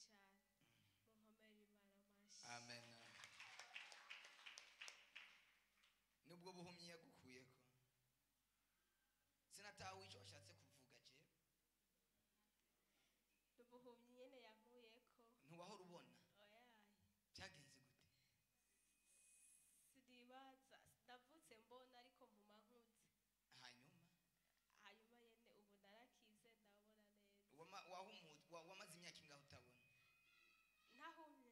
cyane. Munkomere Imana amashyi. Amen. Nubwo buhumyi yagukuyeko, sinatawe icyo washatse kuvuga je. Ubuhumyi nyene yankuyeko. Ntiwahora ubona? Oya. Byagenze gute? Sinibaza, ndavutse mbona ariko mpuma nkuze. Hanyuma? Hanyuma nyene ubu narakize, ndabona neza. Wamaze imyaka ingahe utabona? Ntahumye.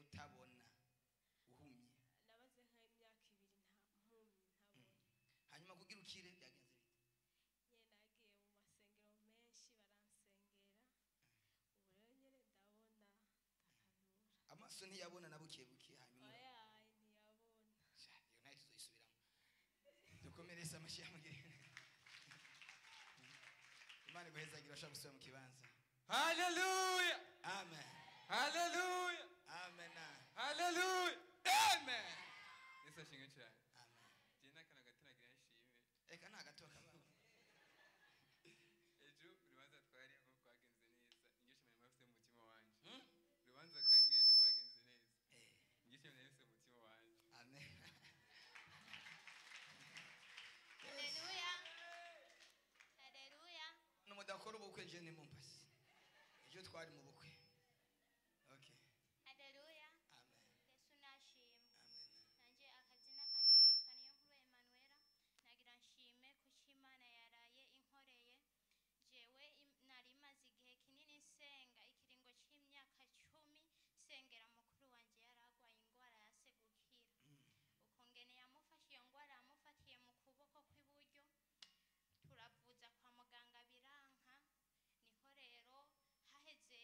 Utabona uhumye. Nabaze nk'imyaka 2 nta mpumye ntabona. Hanyuma kugira ukire byagenze bite? Nyene nagiye mu masengero menshi baransengera, ubu rero nyene ndabona, ndakanura. Amaso ntiyabona na buke buke hanyuma? Oya, ntiyabona. Sha, iyo nayo tuzoyisubiramo. Dukomerese amashyi yamugire. Imana iguhezagira, urashobora gusubira mu kibanza. Haleluya. Amen. Haleluya. Amen. Haleluya. Amen. Yesu ashimwe cyane. Amen. Je n'akana gato nagira nshime. Eka nta gato kabaho. Ejo urubanza twarimo rwagenze neza. Inyigisho nari mfise mu mutima wanje. Urubanza twarimo ejo rwagenze neza. Inyigisho nari mfise mu mutima wanje. Amen. Haleluya. Haleluya. Numudakora ubukwe je ni mumpasi. Ejo twari mu bukwe. Okay. Haleluya. Amen. Yesu nashimwe. Amen. Nanje akazina kanje nitwa Niyonkuru Emmanuela. Nagira nshime kuko Imana yaraye inkoreye. Jewe nari maze igihe kinini nsenga, ikiringo c'imyaka 10 sengera mukuru wanje yaragwaye ingwara ya segukira. Ukongene yamufashe iyo ngwara yamufatiye mu kuboko kw'iburyo, turavuza kwa muganga biranka. Niho rero haheze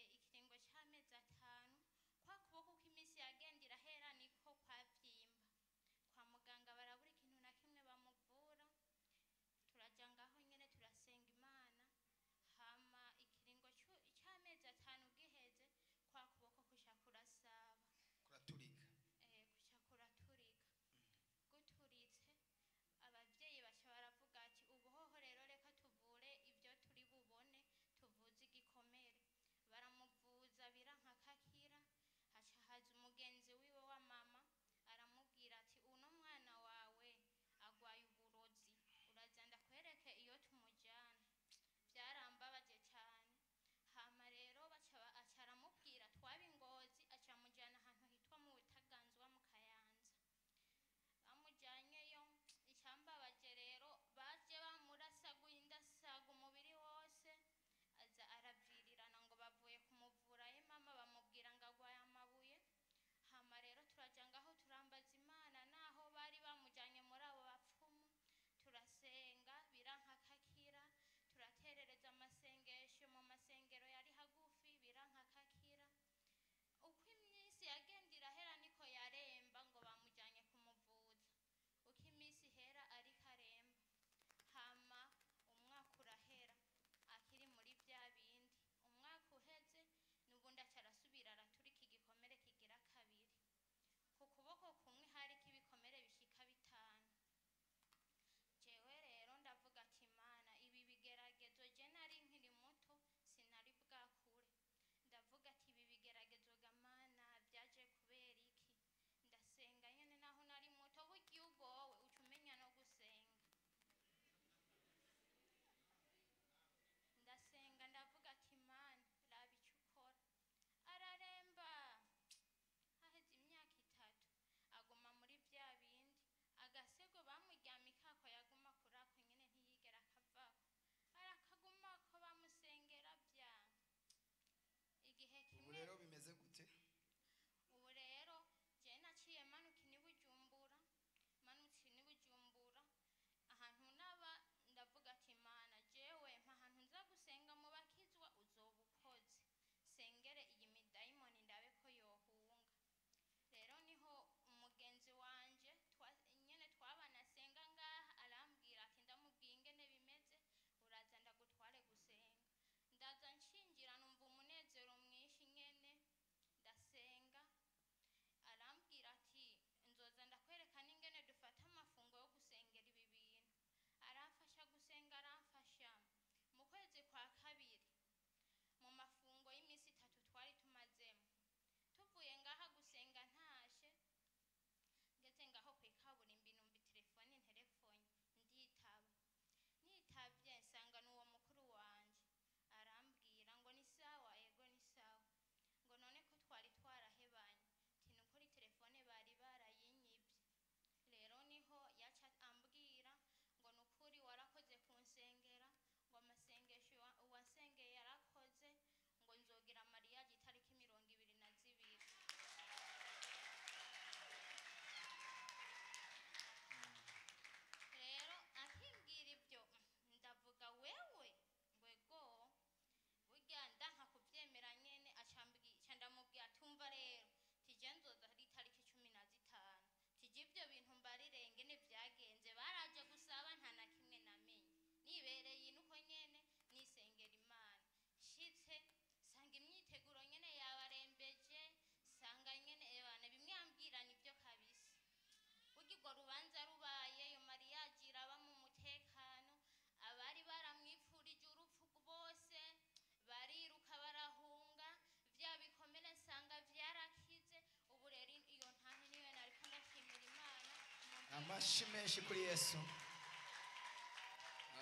Amashi menshi kuri Yesu.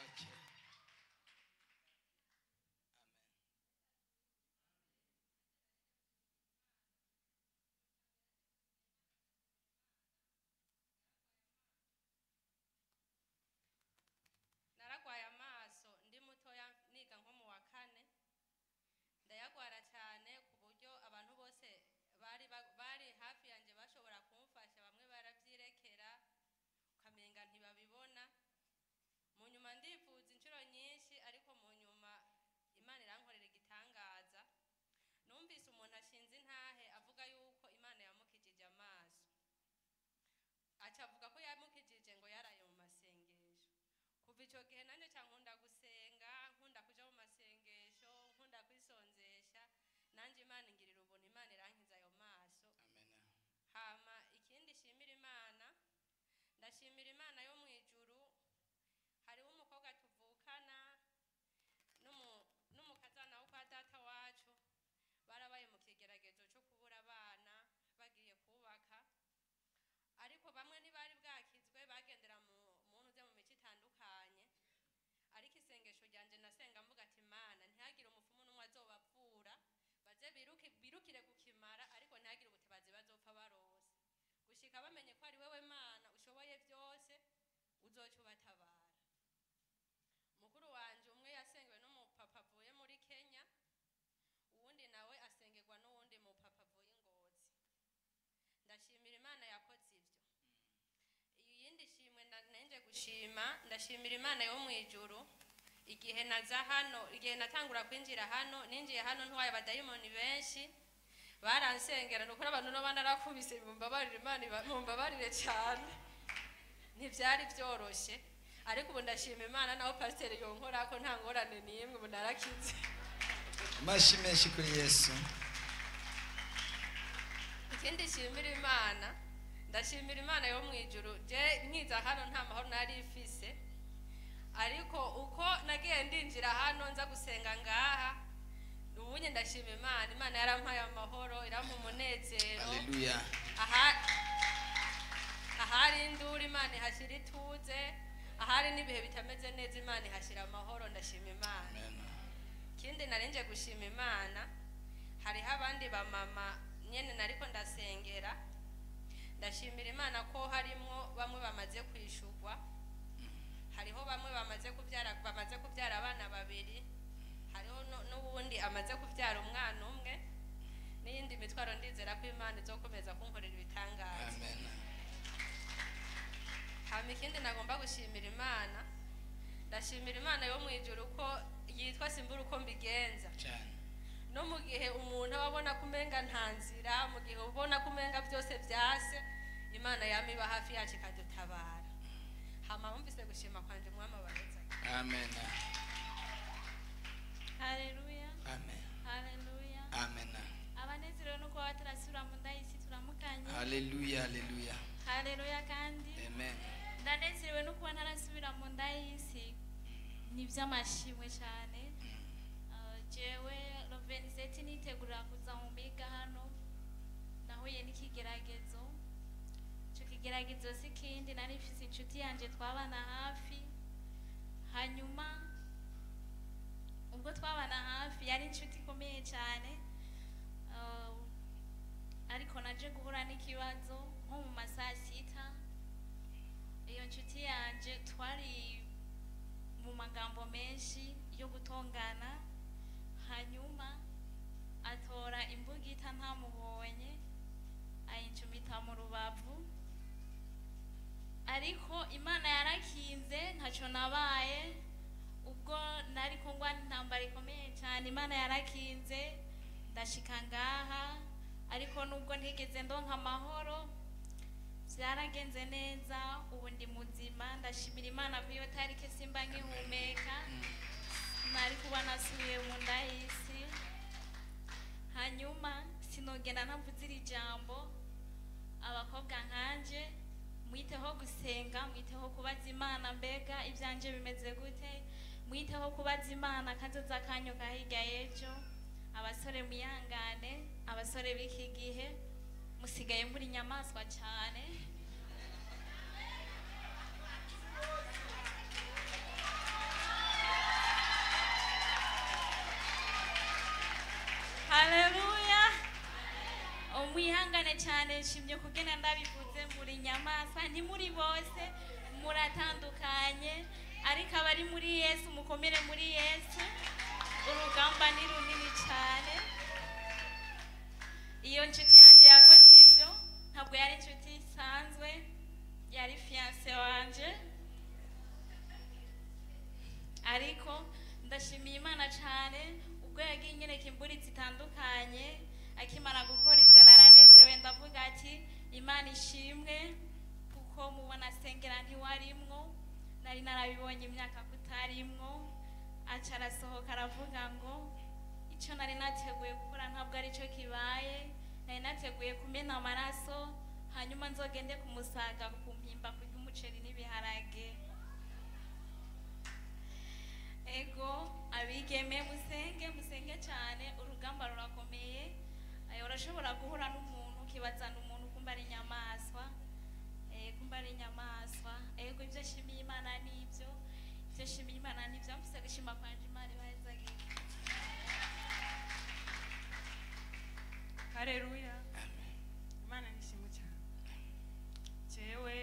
Okay. Naragwaye amaso ndi mutoya, niga nko mu wa kane. Ndayagwara cyane ku buryo abantu bose bari hafi yanjye bashobora kumfasha, bamwe barabyirekera, ukamenga ntibabibona. Mu nyuma ndivuza inshuro nyinshi, ariko mu nyuma Imana irankorera igitangaza. Numvise umuntu ashinze intahe avuga yuko Imana yamukijije amaso, aca avuga ko yamukijije ngo yaraye mu masengesho. Kuva icyo gihe nanjye nca nkunda gusenga, nkunda kuja mu masengesho, nkunda kwisonzesha. Nanjye Imana ingirira ubuntu, Imana irankiza ayo maso. Amen. Hama ikindi shimira Imana, ndashimira Imana yo mu ijuru. Hariho umukobwa tuvukana n'umukazana wo kwa data wacu, barabaye mu kigeragezo cyo kubura abana bagiye kubaka, ariko bamwe ntibari bwakizwe, bagendera mu ntuze mu mico itandukanye. Ariko isengesho ryanjye nasenga mvuga ati: "Imana, ntihagire umupfumu n'umwe azobavura, baze birukire gukimara, ariko ntihagire ubutabazi bazopfa barose gushika bamenye ko ari wewe Mana ushoboye byose, uzoca ubatabara." Mukuru wanje umwe yasengewe n'umupapa avuye muri Kenya, uwundi nawe asengerwa n'uwundi mupapa avuye i Ngozi. Ndashimira Imana yakoze ibyo. Iyindi shimwe nenje gushima, ndashimira Imana yo mu ijuru. Igihe naza hano, igihe natangura kwinjira hano, ninjiye hano ntwaye abadayimoni benshi, baransengera. Ni ukuri abantu no banarakubise, mumbabarire, Imana mumbabarire cyane, ntibyari byoroshye. Ariko ubu ndashima Imana, naho pasiteri yonkorako nta ngorane n'imwe, ubu narakize. Amashi menshi kuri Yesu. Ikindi nshimira Imana, ndashimira Imana yo mu ijuru. Je nkiza hano nta mahoro nari ifise, ariko uko nagiye ndinjira hano nza gusenga ngaha, ubunye ndashima Imana. Imana yarampaye amahoro, irampa umunezero. Haleluya. Aha ahari induru, Imana ihashyira ituze. Ahari n'ibihe bitameze neza, Imana ihashyira amahoro. Ndashima Imana. Amen. Ikindi narinje gushima Imana, hariho abandi bamama nyene nariko ndasengera. Ndashimira Imana ko harimwo bamwe bamaze kwishurwa, hariho bamwe bamaze kubyara abana babiri, hariho n'uwundi amaze kubyara umwana umwe n'iyindi mitwaro. Ndizera ko Imana izokomeza kunkorera ibitangaza. Amen. Hama ikindi nagomba gushimira Imana, ndashimira Imana yo mu ijuru ko yitwa simbura uko mbigenza. Cyane. No mu gihe umuntu aba abona ko umenga nta nzira, mu gihe ubona ko umenga byose byase, Imana yama iba hafi yacu ikadutabara. Hama wumvise gushima kwanje, Umwami abareza. Amen. Haleluya. Amen. Haleluya. Amen. Abanezerewe no kuba batarasubira mu nda y'isi, turamukanye. Haleluya, haleluya. Haleluya kandi. Amen. Ndanezerewe no kuba ntarasubira mu nda y'isi, ni iby'amashimwe cyane. Jewe le 27 nitegurira kuza mu miga hano, nahuye n'ikigeragezo. Icyo kigeragezo si kindi, nari mfise inshuti yanjye twabana hafi. Hanyuma ubwo twabana hafi, yari inshuti ikomeye cyane. Ariko naje guhura n'ikibazo nko mu masaa 6. Iyo nshuti yanjye twari mu magambo menshi yo gutongana, hanyuma atora imbugita ntamubonye, ayincumita mu rubavu. Ariko Imana yarakinze, ntacyo nabaye. Ubwo nari kungwa intambara ikomeye cyane, Imana yarakinze ndashika ngaha. Ariko nubwo ntigeze ndonka amahoro, byaragenze neza, ubu ndi muzima. Ndashimira Imana ko iyo tariki simba nkihumeka, nari kuba nasubiye mu nda y'isi. Hanyuma sinogenda ntavuze iri jambo: abakobwa nkanje, mwiteho gusenga, mwiteho kubaza Imana mbega ibyanje bimeze gute, mwiteho kubaza Imana kazoza kanyu ka hirya y'ejo. Abasore mwihangane, abasore b'iki gihe musigaye muri inyamaswa cyane. Cyane nshimye kugena ndabivuze, muri nyamaswa, ntimuri bose, muratandukanye, ariko abari muri Yesu mukomere muri Yesu. Urugamba ni runini cyane. Iyo nshuti yanjye yakoze ibyo ntabwo yari inshuti isanzwe, yari fiancé wanje. Ariko ndashimiye Imana cyane ubwo yagiye inyereka imburi zitandukanye. Akimara gukora ibyo naranezerewe, ndavuga ati Imana ishimwe, kuko mubona sengera ntiwarimwo, nari narabibonye imyaka kutarimwo. Aca arasohoka aravuga ngo icyo nari nateguye gukora ntabwo aricyo kibaye, nari nateguye kumena amaraso hanyuma nzogende kumusaga ku mpimba kurya umuceri n'ibiharage. Ego abigeme, musenge, musenge cyane, urugamba rurakomeye. Urashobora guhura n'umuntu ukibazana umuntu kumba ari inyamaswa, kumba ari inyamaswa. Ego, ibyo nshimiye Imana nibyo, ibyo nshimiye Imana nibyo, mfise gushima kwanje. Imana ibahezagire. Haleluya, Imana nishimwe cyane. Jewe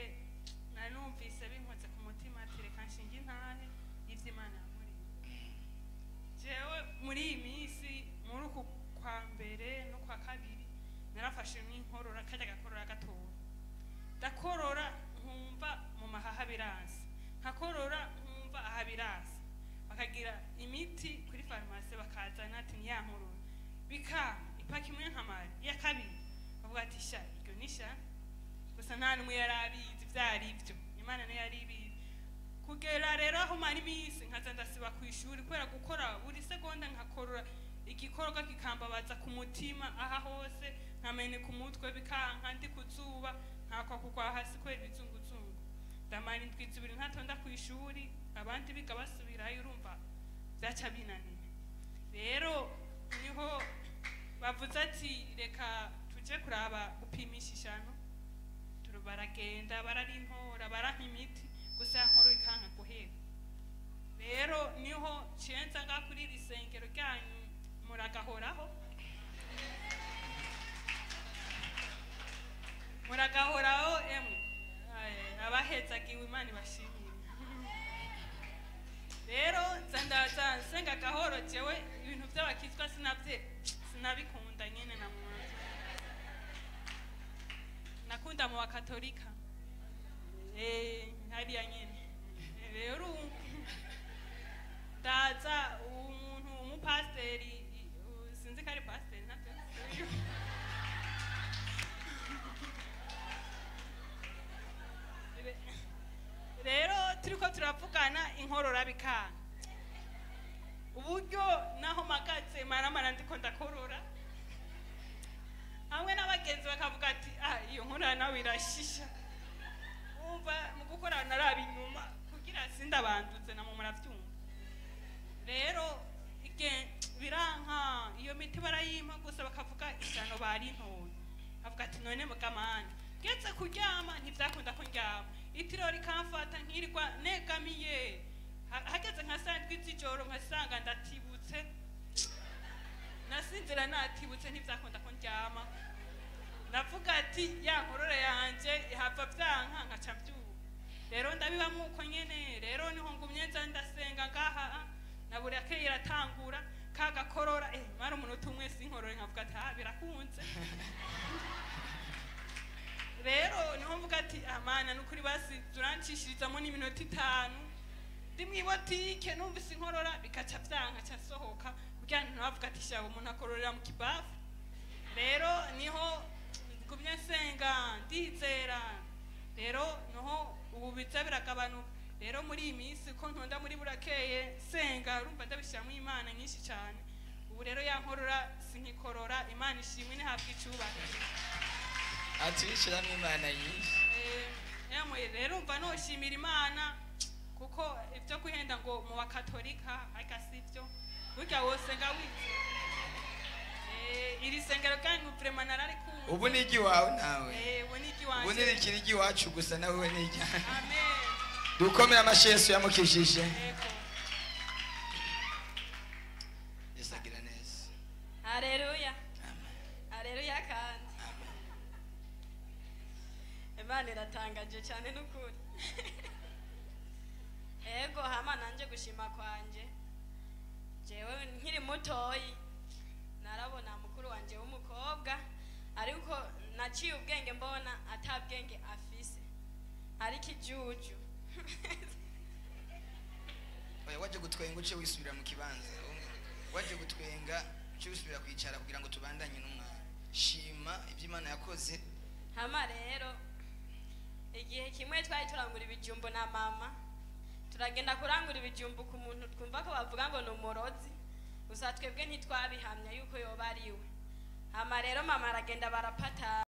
nari numvise binkoze ku mutima ati reka nshinge intahe y'ivyo Imana yankoreye. Jewe muri iyi minsi, muri uku kwa mbere no kwa kabiri, narafashe n'inkorora, karya gakorora gatoya. Ndakorora nkumva mu mahaha biranse, nkakorora nkumva aha biranse. Bakagira imiti kuri farumasi, bakazana ati ni ya nkorora, bika ipaki imwe nkamara, iya kabiri bavuga ati sha iryo ni sha gusa. Nta n'umwe yari abizi ibyo ari byo, Imana niyo yari ibizi. Kugera rero aho mara iminsi nkaza ndasiba ku ishuri kubera gukora buri segonda nkakorora, igikorwa kikambabaza ku mutima aha hose, nkameneka umutwe, bikanka ndi ku zuba, nkakwa kugwa hasi kubera ibizunguzungu. Ndamara indwi 2 ntatonda ku ishuri, abandi biga basubirayo, urumva byaca binanira. Rero niho bavuze ati reka tuje kuraba gupimisha ishano. Baragenda bararintora, barampa imiti, gusa nkoro ikanka guhera. Rero niho cenza nga kuri iri sengero ryanyu, muragahoraho, muragahoraho. Emwe abahezagiwe, Imana ibashimire. Rero nza ndaza nsenga gahoro. Jewe ibintu by'abakizwa sinabye, sinabikunda nyene na mwanzo, nakunda mu bakatolika, hariya nyene. Rero ndaza umuntu umupasiteri, sinzi ko ari pasiteri, ntabyo nzi. Rero turiko turavugana, inkorora bikanga, uburyo naho mpagaze maramara ndiko ndakorora, hamwe n'abagenzi bakavuga ati ah, iyo nkorora nawe irashisha. Umva, mu gukora naraba inyuma kugira sindabanduze, namwe muravyumva. Rero biranka, iyo miti barayimpa gusa bakavuga ishano barintoye. Avuga ati none mugamani ngeze kuryama ntivyakunda ko ndyama, itiro rikamfata nkirirwa negamiye. Hageze nka saa 7 z'ijoro nkasanga ndatibutse, nasinzira natibutse, ntivyakunda ko ndyama. Ndavuga ati ya nkorora yanje ihava vyanka nkaca mvyuka. Rero ndabibamwo uko nyene. Rero niho ngumye nza ndasenga ngaha, na buri akeye iratangura kagakorora, mara umunota umwe sinkorore, nkavuga ati ah, birakunze. Rero niho mvuga ati amana nukuri basi turanshishirizamo n'iminota 5 ndi mw'ibotike, numvise inkorora bikaca vyanka, ca nsohoka kugira ngo ntibavuga ati shaba umuntu akororera mu kibafu. Rero niho ngumye nsenga ndizera, rero niho ubu biza biragabanuka. Rero muri iyi minsi ko ntonda muri burakeye nsenga, urumva ndabishyiramo Imana nyinshi cyane. Ubu rero yankorora sinkikorora. Imana ishimwe, ntihabwe icubahiro. Atubishyiramo Imana nyinshi. Emwe rero umva noshimira Imana, kuko ibyo guhenda ngo mu bakatolika ariko si byo, burya wosenga wize. Iri sengero kandi vraiment nararikunze. Ubu ni iry'iwawe nawe. Ubu ni Ubu iry'iwanje. ntirikiri iry'iwacu gusa, nawe ni iryawe. Amen. Dukomere amashyi Yesu yamukijije. Yego. Yesu agira neza. Haleluya, haleluya. Kandi Imana iratangaje cyane n'ukuri. Ego, hama nanje gushima kwanje, jewe nkiri mutoyi narabona mukuru wanje w'umukobwa, ariko naciye ubwenge mbona atabwenge afise, ariko ijuju. Oya, waje gutwenga uce wisubira mu kibanza. Waje gutwenga uce wisubira kwicara kugira ngo tubandanye n'umwana. Shima ibyo Imana yakoze. Hama rero igihe kimwe twari turangura ibijumbu na mama, turagenda kurangura ibijumbu ku muntu twumva ko bavuga ngo ni umurozi, gusa twebwe ntitwabihamya yuko yoba ari we. Hama rero mama aragenda barapata.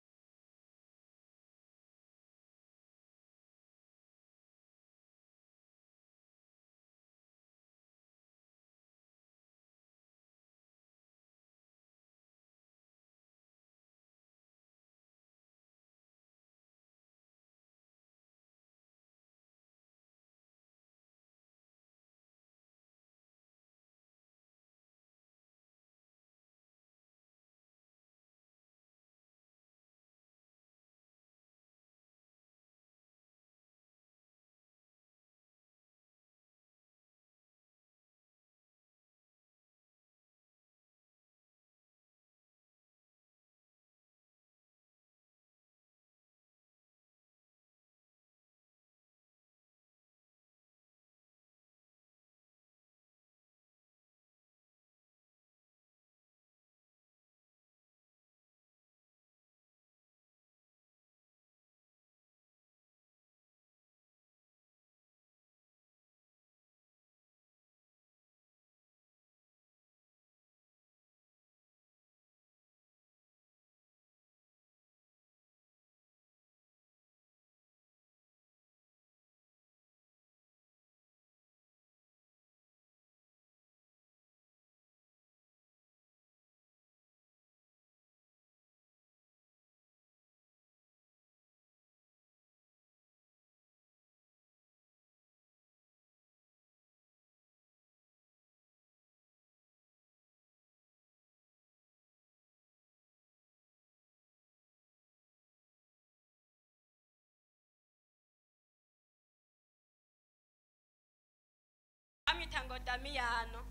Bamwita ngo Damiyano,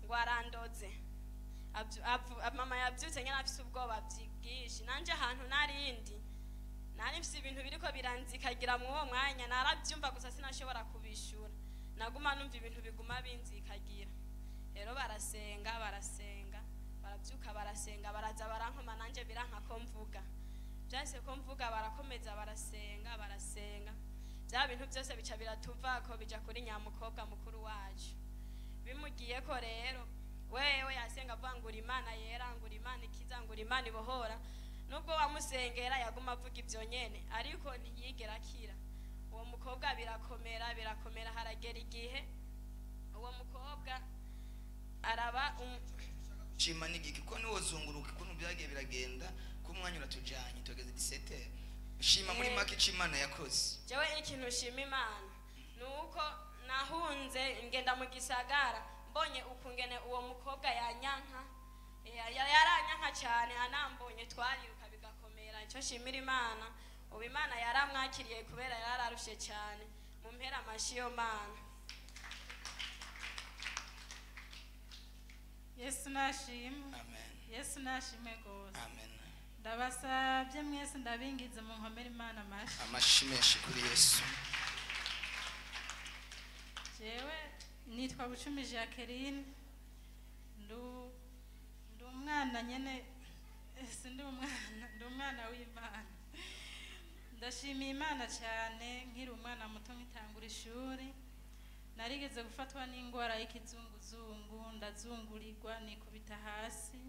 ngo arandoze. Mama yabyutse nyine afise ubwoba bwinshi. Nanje ahantu narindi nari mfise ibintu biriko biranzikagira mu uwo mwanya, narabyumva gusa sinashobora kubishura, naguma numva ibintu biguma binzikagira. Rero barasenga, barasenga, barabyuka, barasenga, baraza barankoma, nanje biranka ko mvuga, byahise ko mvuga, barakomeza barasenga, barasenga, bya bintu byose bica biratuvako, bija kuri nyamukobwa mukuru wacu. Bimugiye ko rero wewe yasenga avuga ngo uri Imana yera, ngo uri Imana ikiza, ngo uri Imana ibohora. Nubwo wamusengera yaguma avuga ibyo nyene, ariko ntiyigera akira. Uwo mukobwa birakomera, birakomera, haragera igihe uwo mukobwa araba Shima n'igiki ko niwozunguruka ukuntu byagiye biragenda, ko umwanya uratujanye tugeze 17. Shima muri make ico Imana yakoze. Jewe ikintu nshima Imana nuko nahunze ngenda mu gisagara, mbonye ukungene uwo mukobwa yanyanka, yaranyanka cyane, anambonye twariruka bigakomera. Icyo nshimira Imana, ubu Imana yaramwakiriye kubera yararushe cyane. Mumpera amashi yo Mana. Yesu nashimwe. Amen. Yesu nashimwe gose. Amen. Ndabasabye mwese, ndabingize mu nkomere Imana amashi. Amashi menshi kuri Yesu. Jewe nitwa Bucumi Jacqueline, ndu umwana nyene, sindi umwana, ndi umwana w'Imana. Ndashimiye Imana cyane. Nkiri umwana muto nkitangura ishuri, narigeze gufatwa n'ingwara y'ikizunguzungu, ndazungurirwa nikubita hasi.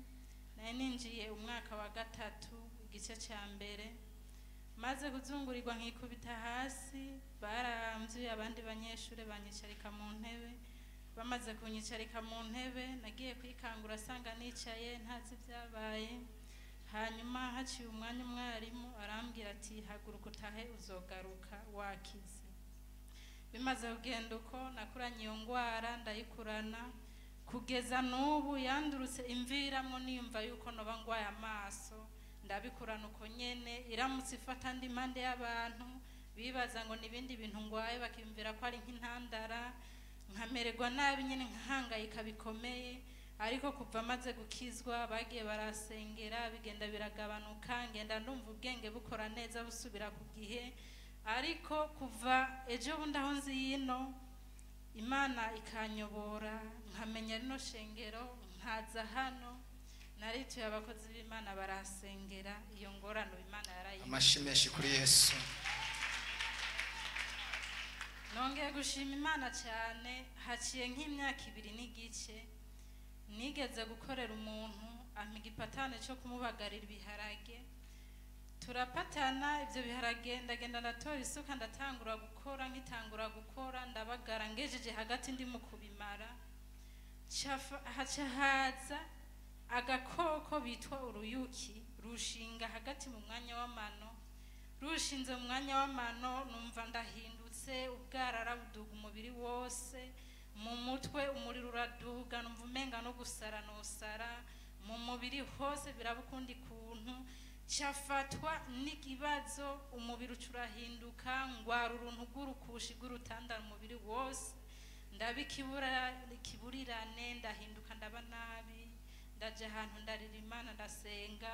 Nari ninjiye umwaka wa 3 igice cya mbere, maze kuzungurirwa nkikubita hasi, barambyuye abandi banyeshuri banyicarika mu ntebe. Bamaze kunyicarika mu ntebe, nagiye kwikangura asanga nicaye ntazi ibyabaye. Hanyuma haciye umwanya umwarimu arambwira ati haguruka utahe uzogaruka wakize. Bimaze kugenda uko, nakuranye iyo ngwara ndayikurana kugeza n'ubu, yandurutse imviramwo niyumva yuko noba ngwaye amaso, ndabikurana uko nyene. Iramutse ifata ndi impande y'abantu Bibaza ngo nibindi bintu ngwaye, bakiyumvira ko ari nk'intandara, nkamererwa nabi nyine, nkahangayika bikomeye. Ariko kuva maze gukizwa bagiye barasengera, bigenda biragabanuka, ngenda ndumva ubwenge bukora neza, busubira ku gihe. Ariko kuva ejo bundi aho nzi yino, Imana ikanyobora nkamenya rino shengero, nkaza hano, narituye abakozi b'Imana barasengera, iyo ngorane Imana yarayimpaye. Amashi menshi kuri Yesu. Nongeye gushima Imana cyane. Haciye nk'imyaka 2 n'igice nigeze gukorera umuntu, ampa igipatane cyo kumubagarira ibiharage, turapatana ibyo biharage, ndagenda ndatora isuka ndatangura gukora, nkitangura gukora ndabagara, ngejeje hagati ndi mu kubimara, haca haza agakoko bitwa uruyuki, rushinga hagati mu mwanya w'amano. Rushinze mu mwanya w'amano numva ndahindutse, ubwarara buduga umubiri wose, mu mutwe umuriro uraduga, numva umenga no gusara nosara, mu mubiri hose biraba ukundi kuntu, cafatwa n'ikibazo, umubiri uca urahinduka, ngwara uruntu rw'urukushi rw'urutanda umubiri wose, ndaba ikiburirane, ndahinduka ndaba nabi, ndaja ahantu ndarira Imana, ndasenga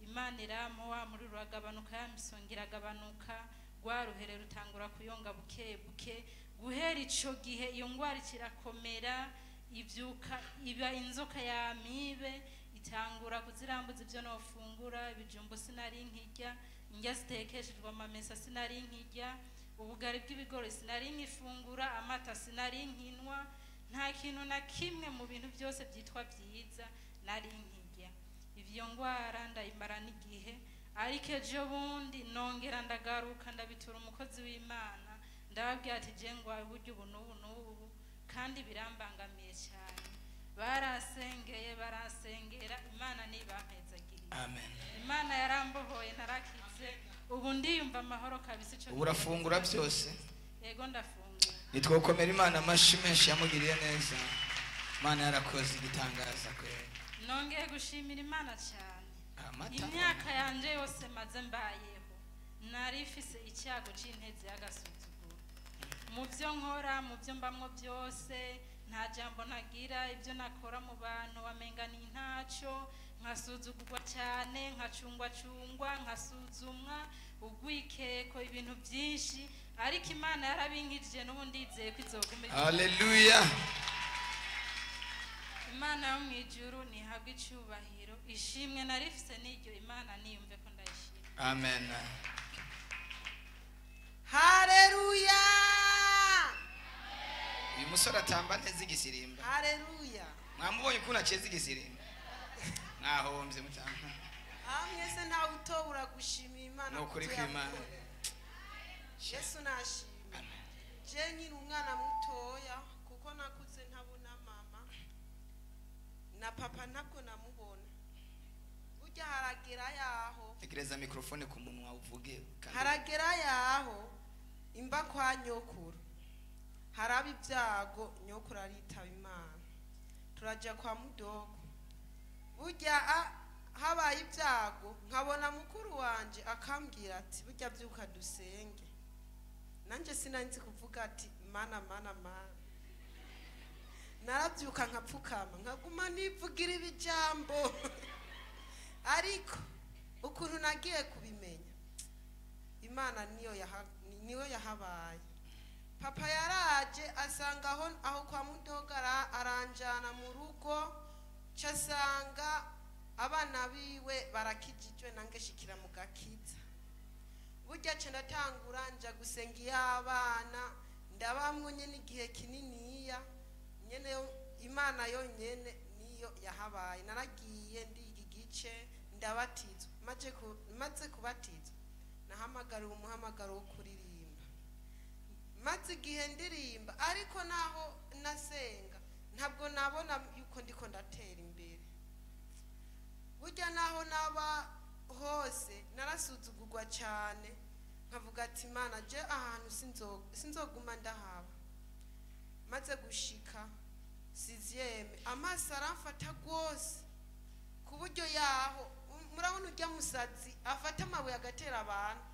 Imana irampa, wa muriro uragabanuka, ya misonga iragabanuka, rwa ruhere rutangura kuyonga buke buke. Guhera ico gihe iyo ngwara ikirakomera, ivyuka iba inzoka ya mibe, itangura kuzirambuza ivyo nofungura. Ibijumbu sinari nkirya, indya zitekeshejwe amamesa sinari nkirya, ubugari bw'ibigori sinari nkifungura, amata sinari nkinwa, nta kintu na kimwe mu bintu byose byitwa byiza nari nkirya. Ivyo ngwara ndayimara n'igihe. Ariko ejo bundi nongera ndagaruka, ndabitura umukozi w'Imana, ndababwira ati je ngwaye uburyo ubu n'ubu n'ubu, kandi birambangamiye cyane. Barasengeye, barasengera, Imana nibampezagiriye. Amen. Imana yarambohoye, narakize, ubu ndiyumva amahoro kabisa. Ico Ubu urafungura byose? Yego, ndafungura. Nitwokomera Imana amashi menshi yamugiriye neza. Imana yarakoze igitangaza kweli. Nongeye gushimira Imana cyane. Amata. Imyaka yanje yose maze mbayeho, nari mfise icyago c'intezi y'agasuzuguro. Mu byo nkora, mu byo mbamwo byose, nta jambo nagira. Ibyo nakora mu bantu wamenga ni ntaco, nkasuzugurwa cyane, nkacungwacungwa, nkasuzumwa, ugwikeko, ibintu byinshi. Ariko Imana yarabinkijije, n'ubu ndizeye ko izoguma. Haleluya. Imana yo mu ijuru ntihabwe icyubahiro. Ishimwe narifise n'iryo, Imana niyumve ko ndayishimye. Amen. Haleluya. Uyu musore atamba neza igisirimba. Haleluya. Mwamubonye ukuntu aceza igisirimba? Mwahombye mutamba. Mwese ntawe utobura gushimira Imana. Ni ukuri kubyo kw'Imana. yagukoreye. Yesu nashimye. Je nkiri umwana mutoya, kuko nakuze ntabona mama na papa, ntabwo namubona. Burya haragera yaho, Tekereza mikrofone ku munwa uvuge kandi. haragera yaho imba kwa nyokuru, haraba ibyago, nyokuru aritaba Imana, turaja kwa mudogo. Burya habaye ibyago, nkabona mukuru wanje akambwira ati burya byuka dusenge. Nanjye sinanzi kuvuga ati mana mana mana. Narabyuka nkapfukama, nkaguma nivugira ibijambo. Ariko ukuntu nagiye kubimenya, Imana niyo yahabaye. Papa yaraje asanga aho kwa mudogo, aranjana mu rugo, casanga abana biwe barakijijwe, nange shikira mu gakiza. Burya ca ndatangura nja gusenga iyo abana, ndabamwo nyene igihe kininiya nyene. Imana yonyene niyo yahabaye. Naragiye ndiga igice, ndabatizwa. Maze kubatizwa, nahamagariwe umuhamagaro wo kuririmba. Maze igihe ndirimba, ariko naho nasenga ntabwo nabona yuko ndiko ndatera imbere. Burya naho naba hose narasuzugurwa cyane, nkavuga ati Imana, je ahantu sinzoguma ndahaba. Maze gushika sixième, amaso aramfata rwose, ku buryo yaho murabona urya musazi afata amabuye agatera abantu,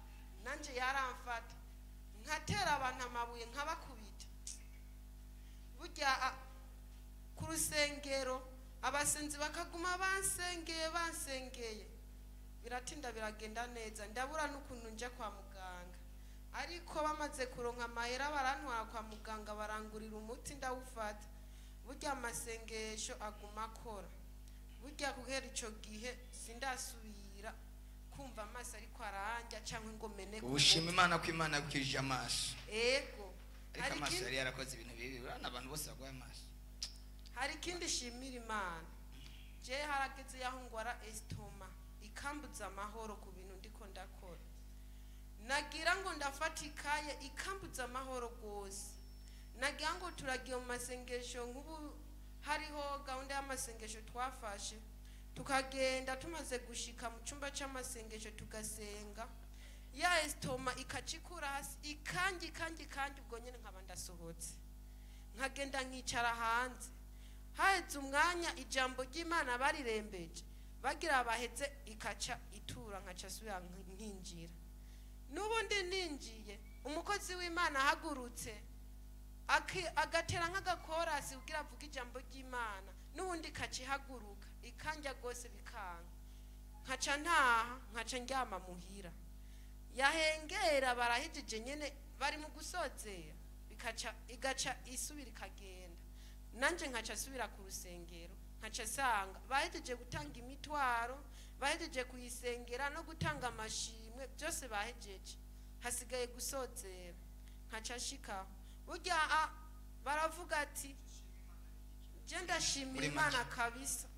nanjye yaramfata. Natera abantu amabuye nkabakubita. Burya ku rusengero abasenzi bakaguma bansengeye bansengeye, biratinda biragenda neza, ndabura n'ukuntu nja kwa muganga. Ariko bamaze kuronka amahera barantwara kwa muganga, barangurira umuti ndawufata. Burya amasengesho aguma akora. Burya guhera ico gihe sindasubira kumva amaso ariko aranja cyangwa ngo meneke. Ubushima Imana ko Imana yagukijije amaso. Ego. Ariko amaso yari yarakoze ibintu bibi, urabona abantu bose barwaye amaso. Hari ikindi shimira Imana, je harageze yaho ngwara estoma ikambuza amahoro ku bintu ndiko ndakora. Nagira ngo ndafata ikaye ikambuza amahoro rwose. Nagira ngo turagiye mu masengesho, nk'ubu hariho gahunda y'amasengesho twafashe, tukagenda tumaze gushika mu cyumba cy'amasengesho tugasenga, ya estoma ikacikura hasi ikangi ikangi ikangi, ubwo nyine nkaba ndasohotse nkagenda nkicara hanze. Haheze umwanya ijambo ry'Imana barirembeje bagira baheze, ikaca itura, nkaca subira nkinjira. N'ubundi ninjiye umukozi w'Imana ahagurutse agatera nk'agakorasi kugira avuge ijambo ry'Imana, n'ubundi ikaca ihaguruka ikanja rwose bikanga, nkaca ntaha nkaca ndyama muhira. Yahengera barahejije nyene bari mu gusozera, bikaca igaca isubira ikagenda, nanje nkaca asubira ku rusengero, nkaca sanga bahejeje gutanga imitwaro, bahejeje kuyisengera no gutanga amashimwe, byose bahejeje, hasigaye gusozera. Nkaca nshikaho burya baravuga ati je ndashimira Imana kabisa.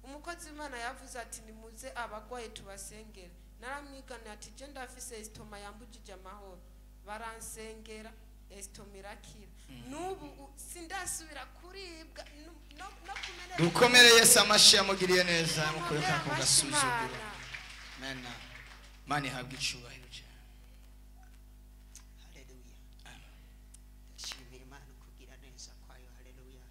Umukozi w'Imana yavuze ati nimuze abagwaye tubasengere. Naramwigana ati je ndafise estoma yambujije amahoro, baransengera estoma irakira. N'ubu sindasubira kuribwa no kumeneka. Dukomere Yesu amashi yamugiriye neza, mukureka ku gasuzuguro. Mena Mani habwe icubahiro cyane. Haleluya. Ndashimira Imana kugira neza kwayo. Haleluya.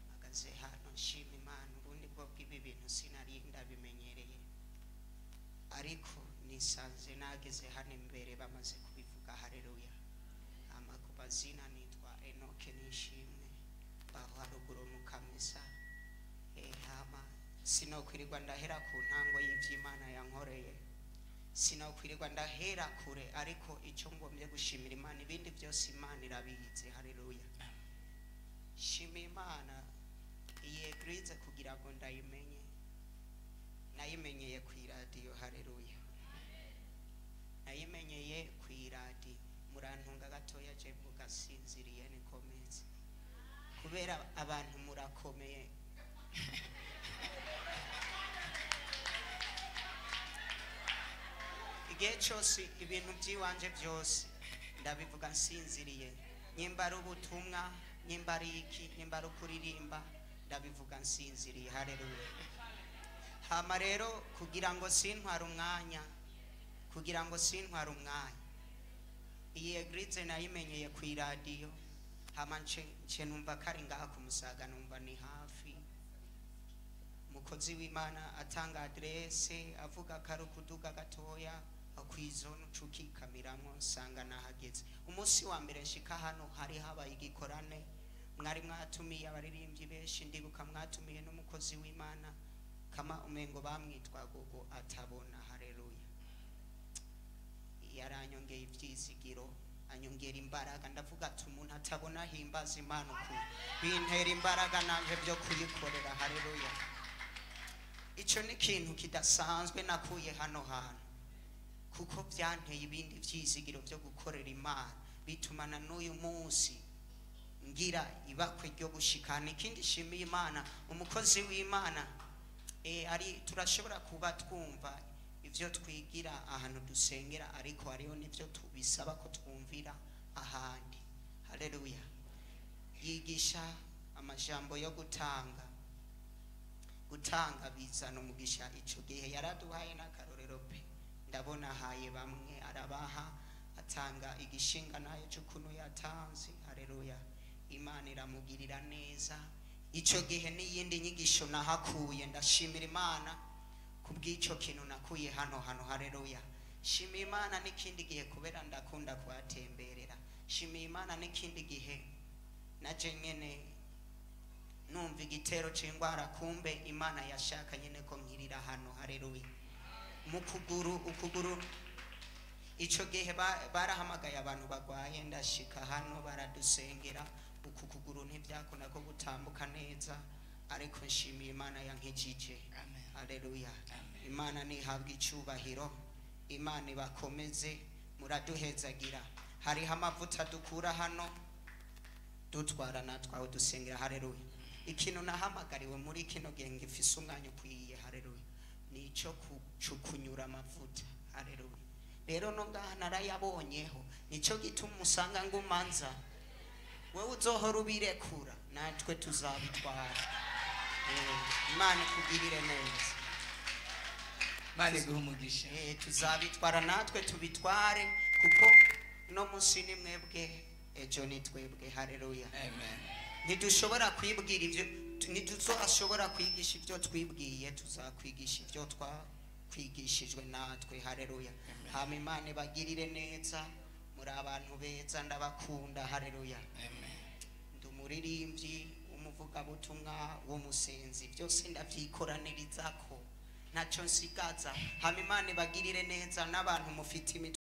Mpagaze hano nshima Imana. Ubundi bwo bw'ibi bintu sinari ndabimenyereye, ariko nisanze nageze hano imbere bamaze kubivuga. Haleluya. Amakubazina nitwa Enoke Nishimwe, baho haruguru mu Kamesa. Hama sinokwirirwa ndahera ku ntango y'ivy'Imana yankoreye, sinokwirirwa ndahera kure, ariko icyo ngombye gushimira Imana, ibindi byose Imana irabizi. Haleluya. Shima Imana iyi eglise kugira ngo ndayimenye, nayimenyeye ku iradiyo. Haleluya. Nayimenyeye ku iradiyo. Murantunga gatoya je mvuga sinziriye nikomeze, kubera abantu murakomeye. Igihe cyose ibintu by'iwanje byose ndabivuga nsinziriye, nyimba ari ubutumwa, nyimba ari iki, nyimba ari ukuririmba, ndabivuga nsinziriye. Haleluya. Hama rero kugira ngo sintware umwanya, kugira ngo sintware umwanya, iyi eglise nayimenyeye ku iradiyo. Hama nce numva kari ngaha ku Musaga, numva ni hafi. Umukozi w'Imana atanga adresse avuga kari kuduga gatoya kwizone ucukikamiramwo, nsanga nahageze. Umunsi wa mbere nshika hano hari habaye igikorane, mwari mwatumiye abaririmbyi benshi, ndibuka mwatumiye n'umukozi w'Imana kama umengo bamwitwa gogo atabona. Haleluya. Yaranyongeye ivyizigiro, anyongera imbaraga. Ndavuga ati umuntu atabona himbaza Imana uku bintera imbaraga nanje byo kuyikorera. Haleluya. Ico ni ikintu kidasanzwe nakuye hano hantu, kuko byanteye ibindi vyizigiro byo gukorera Imana, bitumana n'uyu munsi ngira ibakwe ryo gushikana. Ikindi shimiye Imana, umukozi w'Imana ari turashobora kuba twumva ivyo twigira ahantu dusengera, ariko hariho n'ivyo tubisaba ko twumvira ahandi. Haleluya. Yigisha amajambo yo gutanga, gutanga bizana umugisha. Ico gihe yaraduhaye n'akarorero pe, ndabona ahaye bamwe arabaha, atanga igishinga nayo cy'ukuntu yatanze. Haleluya. Imana iramugirira neza. Ico gihe n'iyindi nyigisho nahakuye, ndashimira Imana kubw'icyo kintu nakuye hano hano. Haleluya. Shima Imana n'ikindi gihe kubera ndakunda kuhatemberera. Nshimiye Imana n'ikindi gihe naje nyene numva igitero c'ingwara, kumbe Imana yashaka nyene ko nkirira hano. Haleluya. Mu kuguru, ukuguru ico gihe barahamagaye abantu bagwaye, ndashika hano baradusengera, uku kuguru ntivyakunda ko gutambuka neza, ariko nshimiye Imana yankijije. Amen. Haleluya. Amen. Imana nihabwe icyubahiro, Imana ibakomeze, muraduhezagira. Hariho amavuta dukura hano dutwara natwe aho dusengera. Haleluya. Ikintu nahamagariwe muri kino gihe ngifise umwanya ukwiye, haleluya, ni ico kunyura amavuta. Haleluya. Rero no ngaha narayabonyeho, nico gituma usanga ngumanza wewe uzohora ubirekura, natwe tuzabitwara. Imana ikugirire neza. Imana iguhe umugisha. Tuzabitwara natwe tubitware, kuko no munsi ni mwebwe, ejo ni twebwe. Haleluya. Amen. Ntidushobora kwibwira ibyo, ntituzoshobora kwigisha ibyo twibwiye, tuzakwigisha ibyo twakwigishijwe natwe. Haleluya. Hama Imana ibagirire neza, muri abantu beza, ndabakunda. Haleluya. Amen. Ndi umuririmbyi, umuvugabutumwa, w'umusenzi, byose ndavyikoraniririzako, ntacyo nsigaza. Hama Imana ibagirire neza n'abantu mufite imitwe.